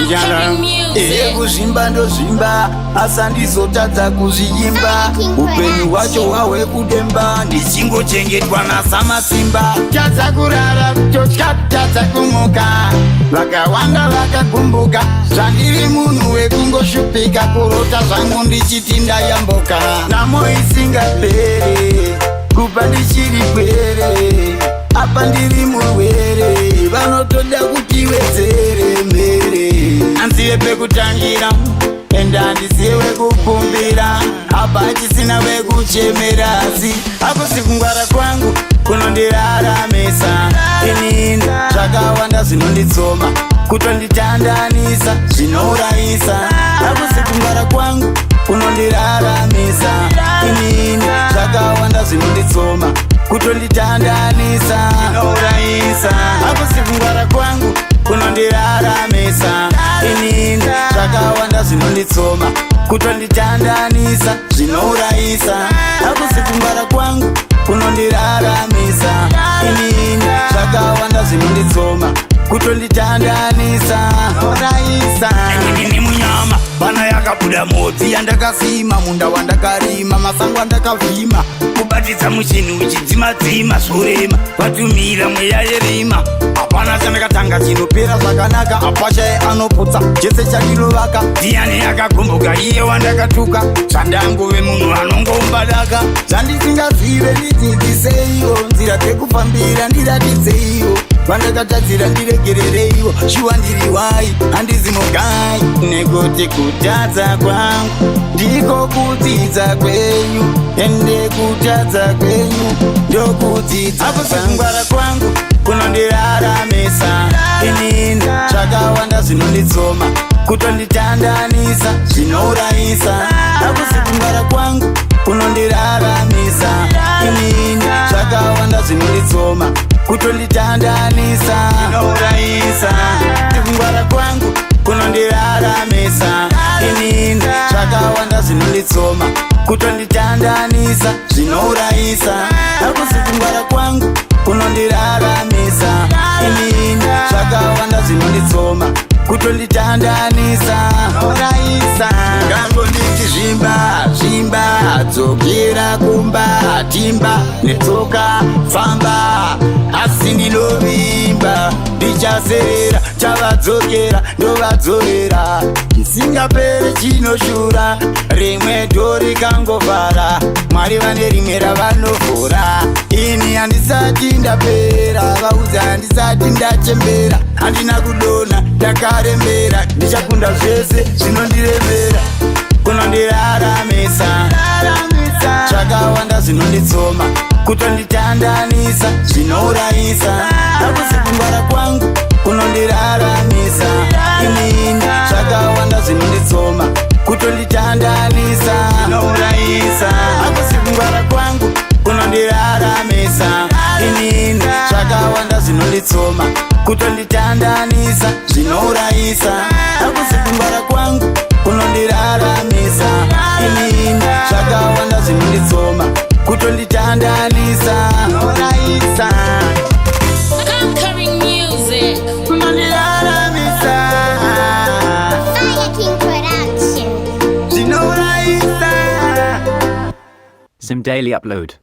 Munjana. Ehe, kuzvimba ndozvimba, asi handizotadza kuzviimba. Upenyu hwacho hwahwe kudemba, ndichingochengetwa nasamasimba. Tadza kurara, totya kutadza kumuka. Vakawanda vakagumbuka zvandiri munhu wekungoshupika, kurota zvangu ndichiti ndayambuka. Nhamo isingaperi, kubva ndichiri pwere, apa ndiri murwere, vanotoda kuti wedzere mhere. Hanzive pekutangira, ende handizive wekukumbira, apa chisina wekuchemera. Asi hakusi kungwara kwangu kunondiraramisa inini, zvakawanda zvinonditsoma, kutonditandanisa zvinourayisa. Hakusi kungwara kwangu kunondiraramisa inini, zvakawanda zvinonditsoma, kutonditandanisa zvinourayisa. Hakusi kungwara kwangu kunondiraramisa inini, zvakawanda zvinonditsoma, kutonditandanisa zvinourayisa. Hakusi kungwara kwangu kunondiraramisa inini, zvakawanda zvinonditsoma, kutonditandanisa urayisa. Inini munyama pana yakabuda mhodzi. Yandakasima, munda wandakarima, masango andakavhima. Kubatidza muchini uchidzimadzima zvorema, vatumira mweya yerima. Hapana chandakatanga chinopera zvakanaka, hapashaye anoputsa chese chandinovaka. Ndiani akagumbuka iye wandakatuka, zvandanguve munhu anongoumba daka. Zvandisingazive ndidzidziseiwo, nzira dzekufambira ndiratidzeiwo, vandakatadzira ndiregerereiwo. Shuwa ndiri wai, handizi mugai, nekuti kutadza kwangu ndiko kudzidza kwenyu, ende kutadza kwenyu ndokudzidza. Hakusi kungwara kwangu kunondiraramisa inini, zvakawanda zvinonditsoma, kutonditandanisa zvinourayisa. Hakusi kungwara kwangu kunondiraramisa inini, zvakawanda zvinonditsoma, kutonditandanisa zvinourayisa. Kungwara kwangu kunondiraramisa inini, zvakawanda zvinonditsoma, kutonditandanisa zvinourayisa. Hakusi kungwara kwangu kunondiraramisa inini, zvakawanda zvinonditsoma, kutonditandanisa urayisa. Ngangonditi zvimba zvimba, dzokera kumba, timba netsoka famba, asi ndinovimba ndichaserera, chavadzokera ndovadzorera. Chisingapere chinoshura, rimwe door rikangovhara, Mwari vane rimwe ravanovhura. Ini handisati ndapera, vaudza handisati ndachembera, handina kudonha ndakarembera, ndichakunda zvese zvinondiremera. Kunondiraramisa, zvakawanda zvinonditsoma, kutonditandanisa zvinourayisa. Hakusi kungwara kwangu kunondiraramisa inini, zvakawanda zvinonditsoma, kutonditandanisa zvinourayisa. Hakusi kungwara kwangu kunondiraramisa inini, zvakawanda zvinonditsoma, kutonditandanisa zvinourayisa. Hakusi kungwara kwangu kunondiraramisa inini, zvakawanda zvinonditsoma, kutonditandanisa urayisa. Conquering Music. Kunondiraramisa. Fire King Production. Zvinourayisa. Zim Daily Upload.